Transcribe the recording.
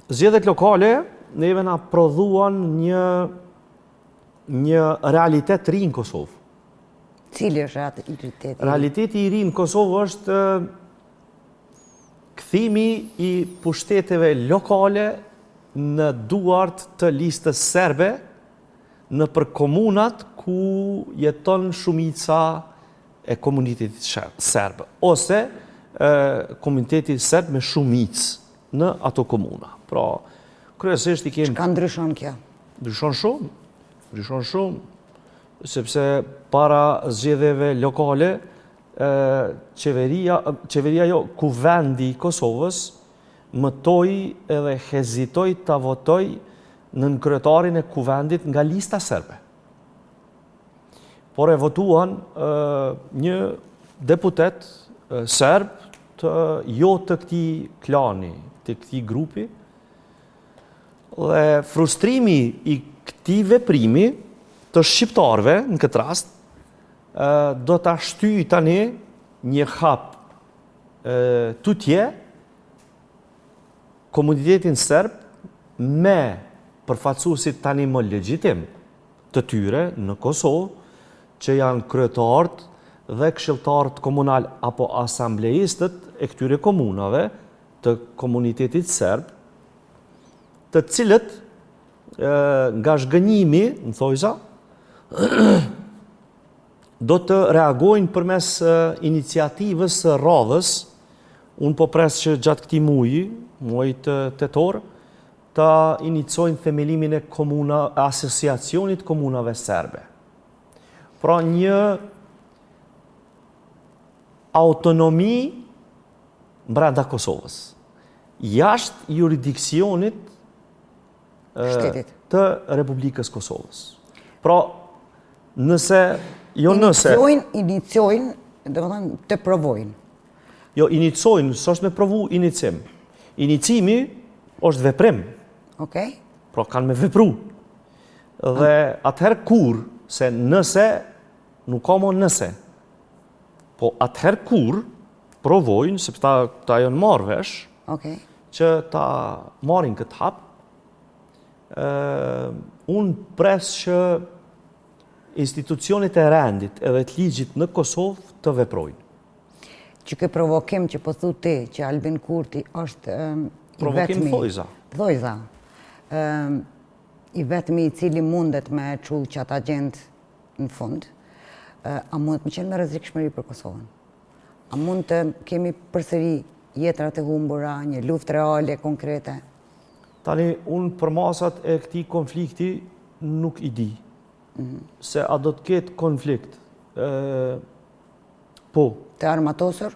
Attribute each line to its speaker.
Speaker 1: Zgjedhjet lokale neve na prodhuan një një realitet të ri në Kosovë.
Speaker 2: Cili është realiteti?
Speaker 1: Realiteti i ri në Kosovë është kthimi i pushteteve lokale në duart të listës serbe nëpër komunat ku jeton shumica e komunitetit serb, ose komuniteti serb me shumicë në ato komuna. Pra, kryesisht i kemi...
Speaker 2: Çka ndryshon kjo?
Speaker 1: Ndryshon shumë, ndryshon shumë, sepse para zgjedhjeve lokale, qeveria, qeveria jo, kuvendi i Kosovës, mëtoi edhe hezitoi ta votojë nënkryetarin e kuvendit nga lista serbe. Por e votuan një deputet serb të jo të këtij klani, të këtij grupi, dhe frustrimi i këtij veprimi të shqiptarëve në këtë rast do ta shtyjë tani një hap tutje komunitetin serb me përfaqësuesit tani më legjitim të tyre në Kosovë, që janë kryetarët dhe këshilltarët komunal apo asambleistët e këtyre komunave të komunitetit serb, të cilët nga zhgënjimi, në thojza, do të reagojnë përmes iniciativës së radhës, unë po pres që gjatë këtij muaji, muajit tetor, ta inicojnë themelimin e komuna, asociacionit komunave serbe. Pra një autonomi brenda Kosovës. Jashtë juridiksionit
Speaker 2: shtetit
Speaker 1: të Republikës Kosovës. Pra, nëse, jo nëse...
Speaker 2: Iniciojnë, iniciojnë, domethënë, të provojnë.
Speaker 1: Jo, inicojnë, s'është me provu inicim. Inicimi është veprim.
Speaker 2: Okej.
Speaker 1: Pra, kanë me vepru. Dhe atëherë kur, se nëse, nuk ka mo nëse, po atëherë kur, provojnë, sepse ta, ta janë marrë vesh,
Speaker 2: Okej.
Speaker 1: që ta marrin këtë hap, unë pres që institucionet e rendit edhe të ligjit në Kosovë të veprojnë.
Speaker 2: Që ky provokim që po thu ti, që Albin Kurti është i
Speaker 1: Provokim
Speaker 2: vetmi...
Speaker 1: thojza.
Speaker 2: Thojza. I vetmi i cili mundet me çu qatë agjendë në fund, a mundet me qenë me rrezikshmëri për Kosovën? A mund të kemi përsëri jetërat e humbura, një luftë reale, konkrete?
Speaker 1: Tani, unë përmasat e këtij konflikti nuk i di. Se a do të ketë konflikt? Po.
Speaker 2: Të armatosur?